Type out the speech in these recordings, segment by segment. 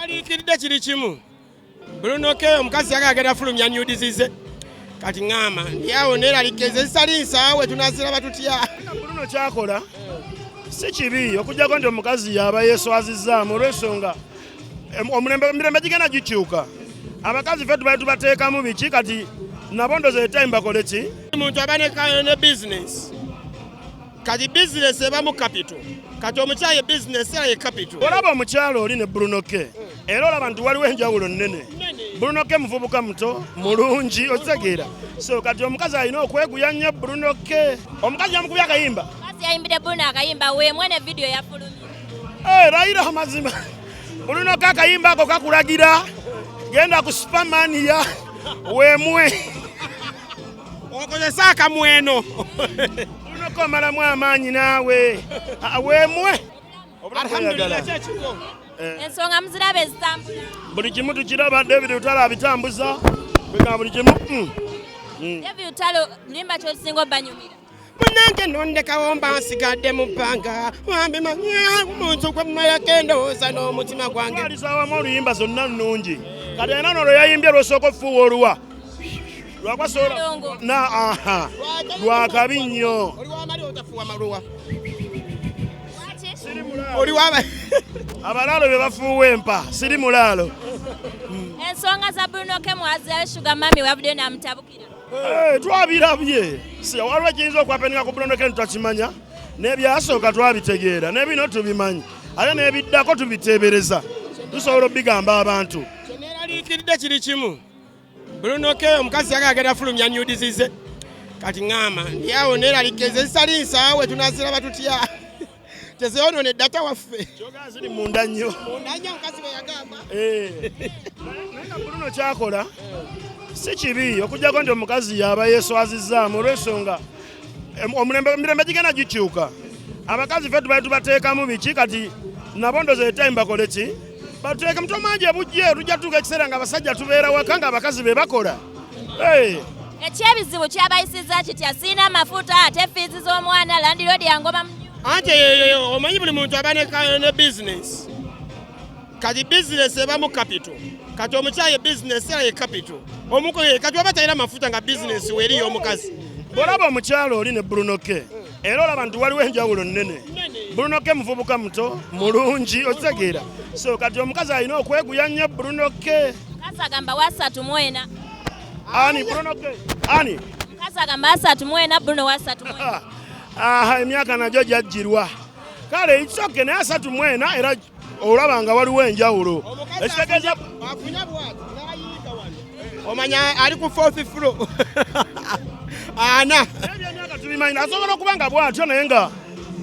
Kyeraliikiridde kiri kimu, Bruno K omukazi yagala agenda fulumya nudes ze. Kati ŋŋamba ndi awo neeraliikiriza ezitali nsaawe tunaziraba tutya? Bruno kyakola si kibi, okuggyako nti omukazi yaba yeeswazizzaamu olw'ensonga omulembe, emirembe gigenda gikyuka. Abakazi ffe tubali tubateekamu biki, kati nabo ndoza etime bakole ki? Muntu aba ne business, kati business ebamu capital, kati omukyala ye business era ye capital. Olaba omukyalo oli ne Bruno K, era olaba nti waliwo enjawulo nnene. Bruno K muvubuka muto mulungi, okitegeera? So kati omukazi alina okweguya nnyo Bruno K. Omukazi yamukubye akayimba. Omukazi yayimbidde Bruno akayimba "Weemwe" ne vidiyo yafulumye. Eh, rayira amazima, Bruno K akayimba ako kakulagira genda ku Supermania weemwe. Okozesa akamweno. Bruno K omalamu amaanyi naawe. Ah, weemwe. Alhamdulillah, kyekiwo. Ensonga muziraba ezitambula? Buli kimu tukiraba. David Lutalo abitambuza bwegamba buli kimu. David Lutalo luyimba kyolusinga obanyumira? Munange nondekawo mba nsigadde mu bbanga, wambimanya omuntu gwe mmalako endowooza n'omutima gwange. Twaliza awamu oluyimba zonna nnungi. Kati alina nolwo yayimbye lwosooka ofuuwa oluwa lwakwasobola Nalongo. na aha lwakabi nnyo. Oli wamali otafuuwa maluwa. Lwaki? Oli waba Abalaalo be bafuuwa empa, siri mulaalo. Ensonga za Bruno K mwazirayo sugar mummy wavuddeyo n'amutabukira. Eh, twabirabye. Si waliwo ekiyinza okwapeninga ku Bruno K tutakimanya, n'ebyasooka twabitegeera, n'ebino tubimanyi, ate n'ebiddako tubiteebereza, tusobola obigamba abantu. Kyeneeraliikiridde kiri kimu, Bruno K omukazi yagala agenda fulumya nudes ze. Kati ŋŋamba ndi awo neeraliikiriza ezitali nsaawe tunaziraba tutya? Tezeyonoona eddata waffe. Kyogera ziri munda nnyo. Mundanya omukazi bwe yagamba. Eh. Naye nga Bruno kyakola si kibi, okuggyako nti omukazi yaba yeeswazizzaamu olw'ensonga omulembe, emirembe gigenda gikyuka. Abakazi ffe tubali tubateekamu biki, kati nabo ndoza etime bakole ki? Batuteeke muto mangi ebujje tujja tutuuka ekiseera nga abasajja tubeera waka nga abakazi be bakola. Eh, Ekyebizibu kyabayisizza kitya? Siina amafuta, ate fees z'omwana, landlord yangoba mu nyumba. Anti eyo omanyi buli muntu aba ne business, kati business ebamu capital, kati omukyala ye business era ye capital. Kati waba talina mafuta nga business weeri y'omukazi. Bw'olaba omukyalo oli ne Bruno K, era olaba nti waliwo enjawulo nnene. Bruno K muvubuka muto mulungi, okitegeera? So kati omukazi alina okweguya nnyo Bruno K. Omukazi agamba wa 34. Ani? Bruno K ani? Omukazi agamba 34, Bruno wa 34. Aha, emyaka nagyo gyajjirwa. Kale ikisoke naye 34, era olaba nga waliwo enjawulo, ekitegeeza Afunya bwati n'ayiika wano, omanya ali ku fourth floor ana. Ebyemyaka tubimanyi, asobola okuba nga bwatyo, naye nga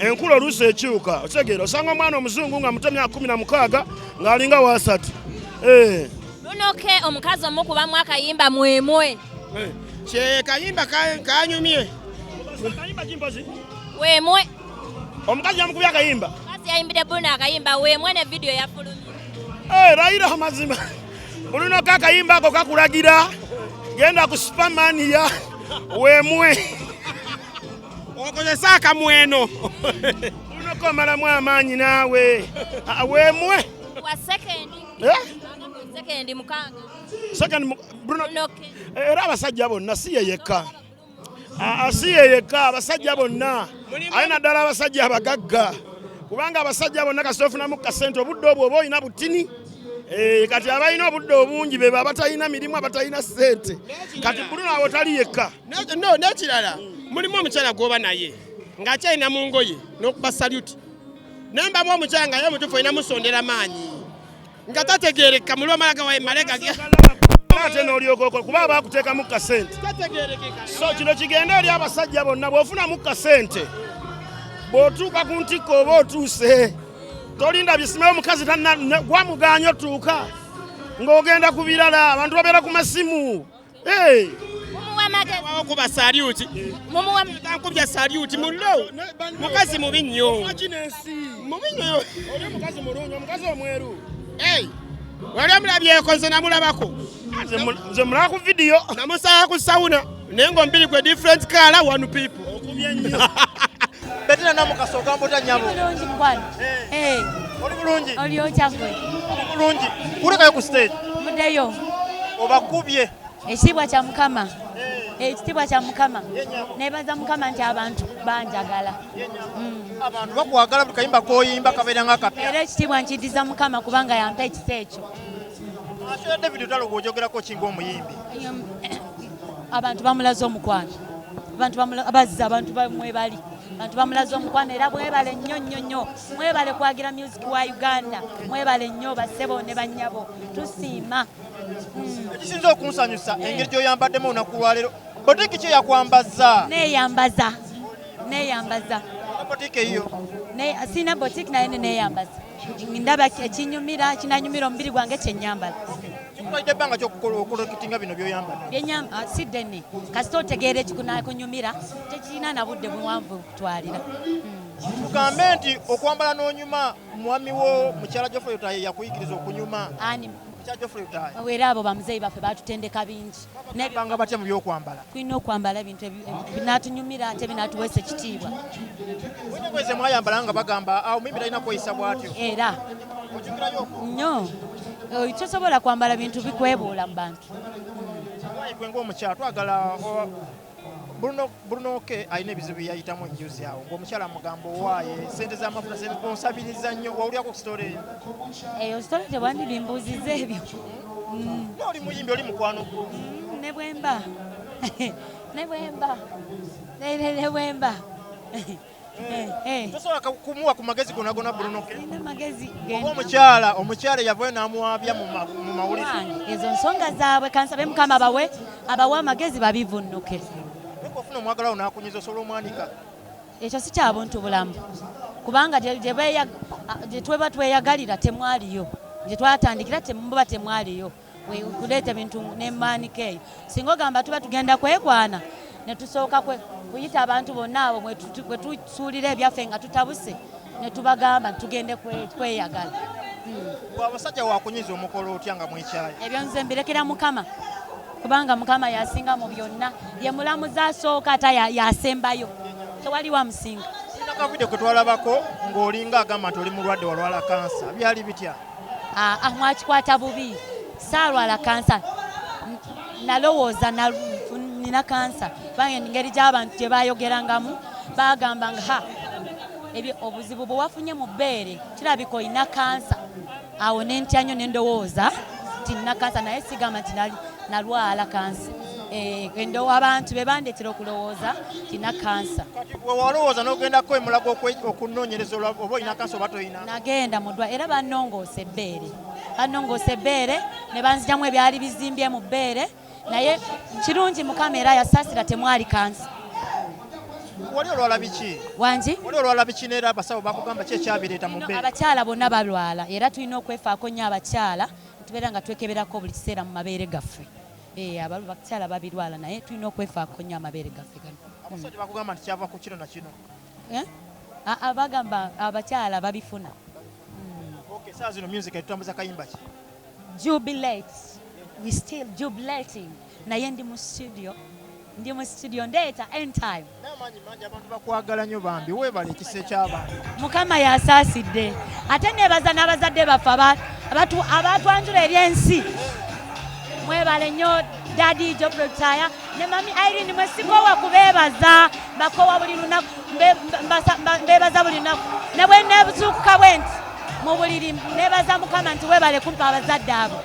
enkula oluusi ekyuka, okitegeera? Osanga omwana omuzungu nga muto myaka 16 ng'alinga wasatu. Eh. Bruno K omukazi omukubamu akayimba "Mwemwe". Kye kayimba kanyumye. Kayimba kimpozi? "Weemwe". Omukazi yamukubye akayimba. Omukazi yayimbidde Bruno akayimba "Weemwe" ne vidiyo yafulumye. Eh, rayira amazima, Bruno K akayimba ako kakulagira genda ku Supermania weemwe. Okozesa akamweno. Bruno K omalamu amaanyi naawe. Ah, weemwe. Wa second. Eh? Second 6. Second Bruno. Bruno K. Era abasajja bonna, si ye yekka. Ah, ah, si ye yekka, abasajja bonna, aye naddala abasajja abagagga, kubanga abasajja bonna kasita ofunamu kasente, obudde obwo oba olina butini. Eh, kati abalina obudde obungi bebo abatalina mirimu, abatalina ssente. Kati Bruno awo tali yekka. No, n'ekirala, mulimu omukyala gwoba naye ng'akyalina mu ngoye n'okuba saluti, naye mbamu omukyala nga ye omutuufu olina musondera maanyi nga tategeereka, muli omala gawaye malega. Ate n'olyoka okola kuba abakuteekamu kasente. Tategeerekeka. So kino kigende eri abasajja bonna: bw'ofunamu kasente, bw'otuuka ku ntikko oba otuuse, tolinda bisimayo omukazi gwamuganya otuuka ng'ogenda ku birala, abantu babeera ku masimu. Hey! Mumuwa amagezi. Okuba saluti. Mumuwa. Tankubya saluti mulo, mukazi mubi nnyo, mubi nnyo. Oli omukazi mulungi, omukazi omweru. Hey, wali omulabyeko? Nze namulabako. Nze mulaba ku vidiyo. Namusanga ku sauna, naye ng'omubiri gwe different color, one people. Okubye nnyo. Betina Namukasa, ogamba otya, nyabo? Bulungi, mukwano. Eh. Oli bulungi? Oli otya gwe? Oli bulungi. Kulekayo ku stage. Muddeyo. Obakubye. Ekitiibwa kya Mukama. Ekitiibwa kya Mukama. Nebaza Mukama nti abantu banjagala. Abantu bakwagala buli kayimba k'oyimba kabeera nga kapya. Era ekitiibwa nkiddiza Mukama kubanga yampa ekisa ekyo. Ashoya David Lutalo gw'ojogerako ki ng'omuyimbi? Abantu bamulaze omukwano. Abantu bazza abantu mwebali. Abantu bamulaze omukwano era mwebale nnyo nnyo nnyo. Mwebale kwagira music wa Uganda. Mwebale nnyo bassebo ne bannyabo. Tusiima. Ekisinze okunsanyusa engeri gy'oyambaddemu olunaku lwaleero. Botiiki ki eyakwambaza? Neeyambaza. Neeyambaza. Botiiki eyiyo? Sirina botiiki naye neeyambaza. Ndaba ekinyumira, kinanyumira omubiri gwange kye nnyambala. Kikutwalidde ebbanga ki okulokitinga bino by'oyambadde? Si ddene. Kasita otegeera ekikunakunyumira, tekirina na budde buwanvu kutwalira. Tugambe nti okwambala n'onyuma mwami wo mukyala Geoffrey Lutaaya yakuyigiriza okunyuma. Ani? Mukyala Geoffrey Lutaaya. Era abo bamuzeeyi baffe baatutendeka bingi. Banga batya mu by'okwambala? Tulina okwambala ebintu binaatunyumira ate binaatuweesa ekitiibwa. Mulina engoye ze mwayambala nga bagamba awo omuyimbi talina kweyisa bw'atyo. Era. Ojjukirayo okwo? Nnyo. Tosobola kwambala bintu bikwebuula mu bantu. Waayi gwe ng'omukyala twagala Bruno K alina ebizibu bye yayitamu ejjuzi awo ng'omukyala amugamba owaaye ssente z'amafuta onsabiriza nnyo, wawulirako ku sitole eyo? Eyo sitole tewandibimbuuzizza ebyo. Naye oli muyimbi, oli mukwano gwo. Ne bwemba. Ne bwemba. Ne bwemba. Tosobola kumuwa ku magezi gonna gonna Bruno K? Sirina magezi Oba omukyala eyavayo n'amuwaabya mu mawulire. Ezo nsonga zaabwe, kansabe Mukama abawe amagezi babivunnuke. Naye ofuna omwagalwa wo n'akunyiza osobola omwanika? Ekyo si kya buntu bulamu, kubanga gye tweba tweyagalira temwaliyo, gye twatandikira muba temwaliyo. Kuleeta ebintu n'emaanika eyo. Singa ogamba tuba tugenda kwekwana, ne tusooka kuyita abantu bonna abo bwe tusuulira ebyaffe nga tutabuse, ne tubagamba nti tugende kweyagala. Gwe abasajja wakunyiza omukolo otya nga mwekyaye? Ebyo nze mbirekera Mukama, kubanga Mukama yasinga mu byonna, ye mulamuzi asooka ate yasembayo, tewaliwo amusinga. Tulina ka video kwe twalabako ng'olinga agamba nti oli mulwadde walwala kansa, byali bitya? Mwakikwata bubi. Saalwala kansa, nalowooza nina kansa, kubanga engeri gy'abantu gye baayogerangamu baagamba nga ha ebyo obuzibu bwe wafunye mu bbeere kirabika olina kansa. Awo ne ntya nnyo ne ndowooza nti nina kansa, naye sigamba nti nalwala kansa. Abantu be bandeetera okulowooza nti nina kansa. Kati bwe walowooza n'ogendako emulago okunoonyereza oba olina kansa oba toyina? Nagenda mu ddwaliro era bannongoosa ebbeere. Bannongoosa ebbeere ne banzigyamu ebyali bizimbye mu bbeere, naye kirungi Mukama era yasaasira temwali kansa. Wali olwala biki? Wangi? Wali olwala biki n'era abasawo bakugamba ki ekyabireeta mu bbeere? Abakyala bonna balwala era tulina okwefaako nnyo abakyala, tubeera nga twekeberako buli kiseera mu mabeere gaffe. Abakyala babirwala naye tulina okwefaako nnyo amabeere gaffe gano. Abasajja bakugamba nti kyava ku kino na kino. Bagamba abakyala babifuna. Okay, saa zino music etutambuza kayimba ki? Jubilate. We still jubilating. Naye ndi mu studio. Ndi mu studio ndeeta end time. N'amaanyi mangi abantu bakwagala nnyo bambi, weebale ekisa eky'abantu. Mukama yasaasidde. Ate neebaza n'abazadde baffe abatwanjula eri ensi. Mwebale nnyo Daddy Geoffrey Lutaaya ne Mami Irene, mwe sikoowa kubeebaza, mbakoowa buli lunaku, mbeebaza buli lunaku. Ne bwe neezuukuka bwe nti mu buliri neebaza Mukama nti weebale kumpa abazadde abo.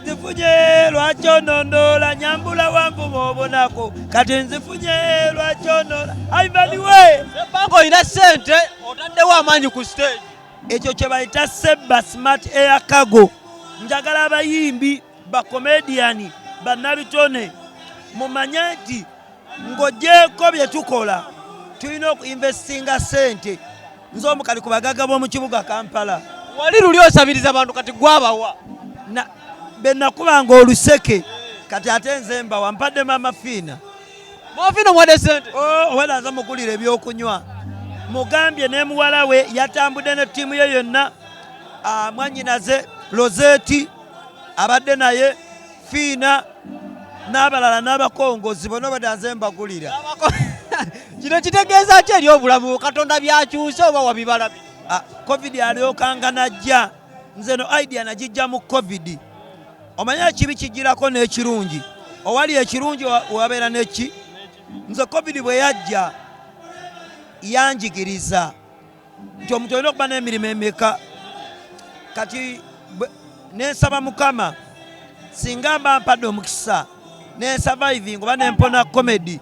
Nzifunye lwaki onondola nyambula wanvuma obonako kati nzifunye lwaki onola Ivan we Ssebbanga olina ssente otaddewo amaanyi ku stage. Ekyo kye bayita Sebba Smart Air Cargo. Njagala abayimbi, bakomediani, bannabitone mumanye nti ng'oggyeeko bye tukola tulina okuinvestinga ssente. Nze omukali ku bagagga b'omu kibuga Kampala. Wali luli osabiriza abantu kati gwabawa. Be nakubanga oluseke kati ate nze mbawa, mpadde Mama Fiina. Mama Fiina omuwadde ssente? Oh, owera nze mugulira ebyokunywa. Mugambye ne muwala we yatambudde ne ttiimu ye yonna. Mwannyinaze Rosette abadde naye, Fiina n'abalala n'abakongozi bonna obadde nze mbagulira. Kino kitegeeza ki eri obulamu Katonda byakyusa oba wabibala bino? Ah, covid alyokanga najja nze no idea nagijja mu covid. Omanye ekibi kijirako n'ekirungi, owali ekirungi wabeera neki. Nze covid bwe yajja yanjigiriza nti omuntu olina okuba n'emirimu emeka. Kati nensaba Mukama singa mba mpadde omukisa nensurviving oba nempona comedy,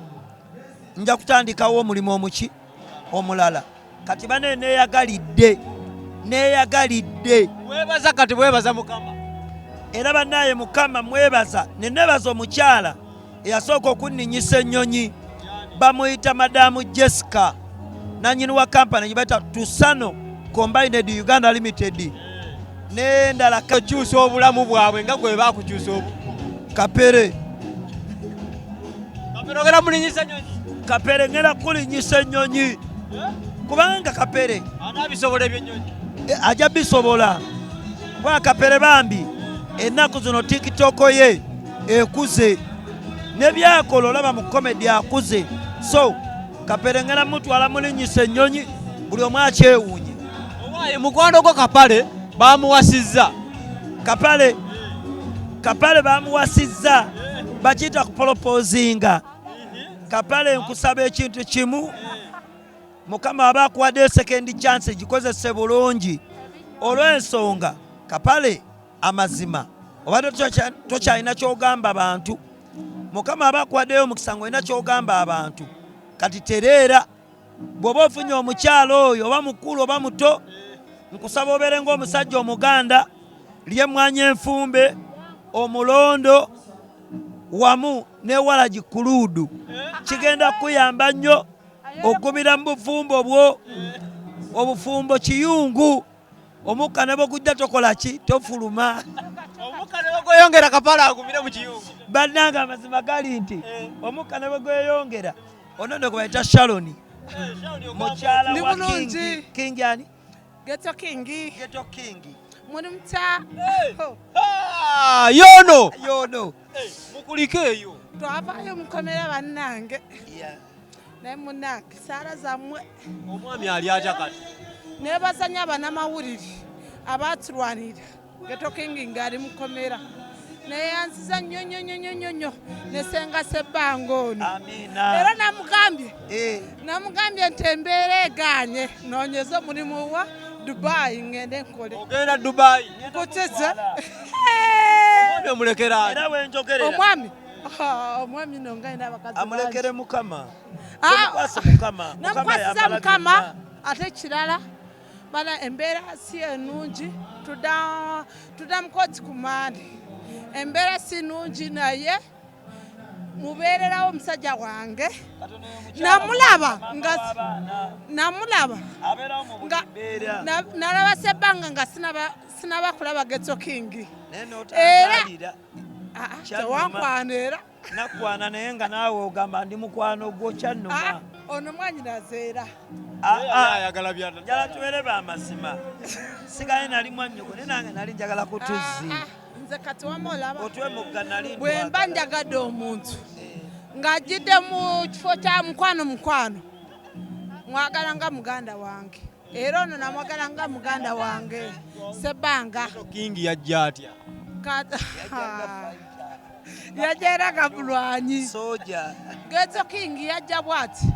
nja kutandikawo omulimu omuki omulala. Kati bane neyagalidde neyagalidde webaza kati bwebaza Mukama. Era bannaye Mukama mwebaza, nenebaza omukyala eyasooka okunninyisa ennyonyi, bamuyita Madamu Jessica, nanyini wa kampani gyebayita Tusano Combined Uganda Limited n'endala. Okyusa obulamu bwabwe nga gwe bakukyusa obu Kapere. Kapere ogenda mulinyisa ennyonyi? Kapere ngenda kulinyisa ennyonyi kubanga Kapere anabisobola ebyennyonyi, ajja bisobola kuba Kapere bambi ennaku zino TikTok ye ekuze nebyakola olaba mu comedy akuze. So Kapere ngenda mutwala mulinyisa ennyonyi buli omu akyewuunye. Owaaye mukwano gwo Kapale bamuwasizza. Kapale Kapale bamuwasizza, bakiyita kupolopozinga. Kapale nkusaba ekintu kimu, Mukama aba akuwadde second chance gikozese bulungi, olw'ensonga Kapale amazima obadde tokyalina kyogamba bantu. Mukama aba akuwaddeyo omukisa ng'olina kyogamba abantu, kati tereera. Bw'oba ofunye omukyalo oyo oba mukulu oba muto, nkusaba obeere ng'omusajja omuganda, ly'emmwanyi enfumbe, omulondo wamu n'ewalagi kuluudu, kigenda kukuyamba nnyo okugumira mu bufumbo bwo. Obufumbo kiyungu, omukka ne bwegujja tokola ki, tofuluma. Omukka ne bwegweyongera Kapale agumire mu kiyungu. Bannange amazima gali nti omukka ne bwegweyongera, ono nno gwe bayita Sharon, mukyala wa King. King ani? Ghetto King. Ghetto King. Muli mutya? Yono. Yono. Mukuliko eyo. Twavaayo mukomera bannange. Naye munnange saala zammwe. Omwami ali atya kati? Neebaza nnyo abanamawulire abaatulwanira. Ghetto King ng'ali mukomera. Neyanziza nnyo nnyo nnyo nnyo nnyo ne Ssenga Ssebbanga ono. Amiina. Era namugambye. Namugambye nti embeera egaanye noonyeze omulimu wa Dubai ngende nkole. Ogenda Dubai? Nkukize. Omwami omulekera ani? Era wenjogerera. Omwami. Omwami no nga alina abakazi. Amulekere Mukama. Omukwase Mukama. Namukwasiza Mukama ate kirala. Bana embeera si ennungi, tudda mu kooti ku mande. Embeera si nnungi naye mubeererawo omusajja wange. Namulaba nga namulaba nga nalaba Ssebbanga nga sinaba kulaba Ghetto King. Era tewankwana era. Nakwana naye nga naawe ogamba ndi mukwano gwo kyannuma. Ono mwanyinaze era. Njala tubeere b'amazima. Sigaye nali mwannyoko naye nange nali njagala kutuzzi. Nze kati wama olaba. Otwe mugga nali Bwe mba njagadde omuntu ng'ajjidde mu kifo kya mukwano mukwano, mwagala nga muganda wange. Era ono namwagala nga muganda wange Ssebbanga. King yajja atya? Yajja era nga mulwanyi. Soja. Ghetto King yajja bw'ati.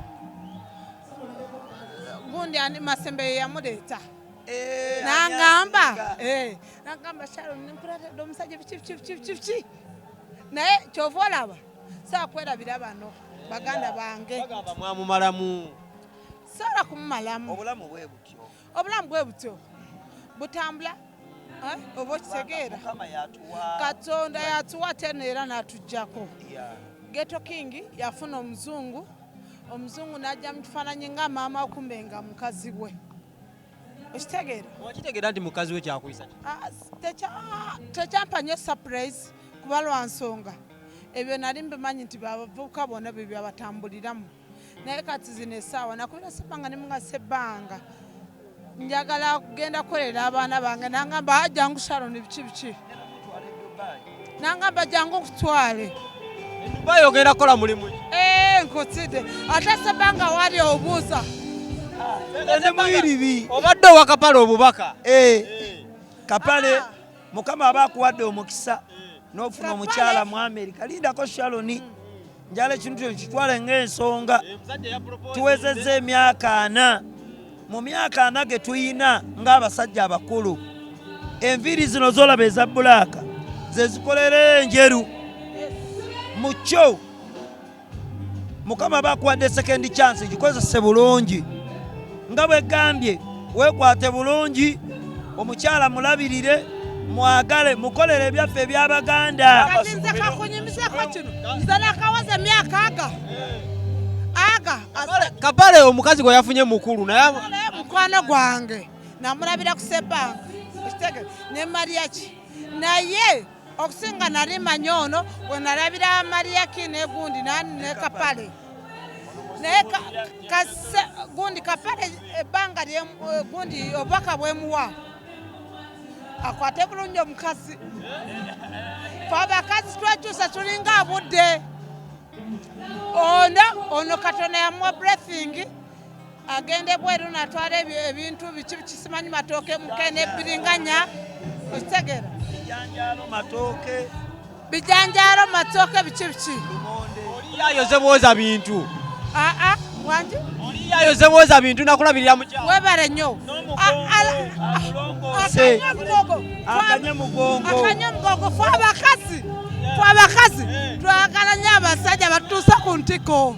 Gundi ani Masembe ye yamuleeta. Nangamba, nangamba Sharon nkuleetedde omusajja biki biki biki biki biki. Naye ky'ova olaba saakwerabira bano baganda bange. Bagamba mwamumalamu. Sobola kumumalamu. Obulamu bwe butyo. Obulamu bwe butyo. Butambula. Oba okitegeera. Katonda yatuwa teno era n'atuggyako. Ghetto King yafuna omuzungu, omuzungu n'ajja mu kifaananyi nga maama kumbe nga mukazi we. Okitegeera? Wakitegeera nti mukazi we kyakuyisa ki? Tekyampa nnyo surprise kuba lwa nsonga. Ebyo nali mbimanyi nti bavubuka bonna bye byabatambuliramu. Naye kati zino essaawa nakubira Ssebbanga ne munga Ssebbanga njagala kugenda kukolera abaana bange, nangamba jangu Sharon biki biki, nangamba jangu nkutwale. Dubai ogenda kukola mulimu ki? Eh, nkutidde ate sebanga wali obuuza. Nze muyiribi. Obadde owa Kapale obubaka. Eh, Kapale, Mukama aba akuwadde omukisa n'ofuna omukyala mu Amerika. Lindako Shaloni, njala ekintu kyo kitwale ng'ensonga. Tuwezezza emyaka 40. Mu myaka 40 ge tuyina ng'abasajja abakulu, enviiri zino z'olaba eza bulaaka ze zikolera enjeru. Mu kyo Mukama aba akuwadde second chance, gikozese bulungi. Nga bwe gambye, weekwate bulungi, omukyala mulabirire, mwagale, mukolere ebyaffe eby'Abaganda. Kati nze kakunyumiseko kino, nze nakawaza emyaka aga aga. Kapale omukazi gwe yafunye mukulu naye naye mukwano gwange namulabira ku sebanga ekitege ne Mariaki, naye okusinga nali manyi ono we nalabira Mariaki ne gundi nani ne Kapale, naye gundi Kapale ebbanga gundi obubaka bwemuwa akwate bulungi omukazi. Fe abakazi twekyusa tulinga abudde. Ono Katonda yamuwa blessing, agende bweru natwala ebintu biki kisimanyi matooke mukene biringanya okitegera. Bijanjaalo, matooke. Bijanjaalo, matooke, biki biki. Oli ayoze bwoza bintu. Aa, wangi? Oli ayoze bwoza bintu nakulabirira mukyala. Webale nnyo. Alongose. Akanye mugongo. Akanye mugongo. Fe abakazi twagala nnyo abasajja batutuusa ku ntiko.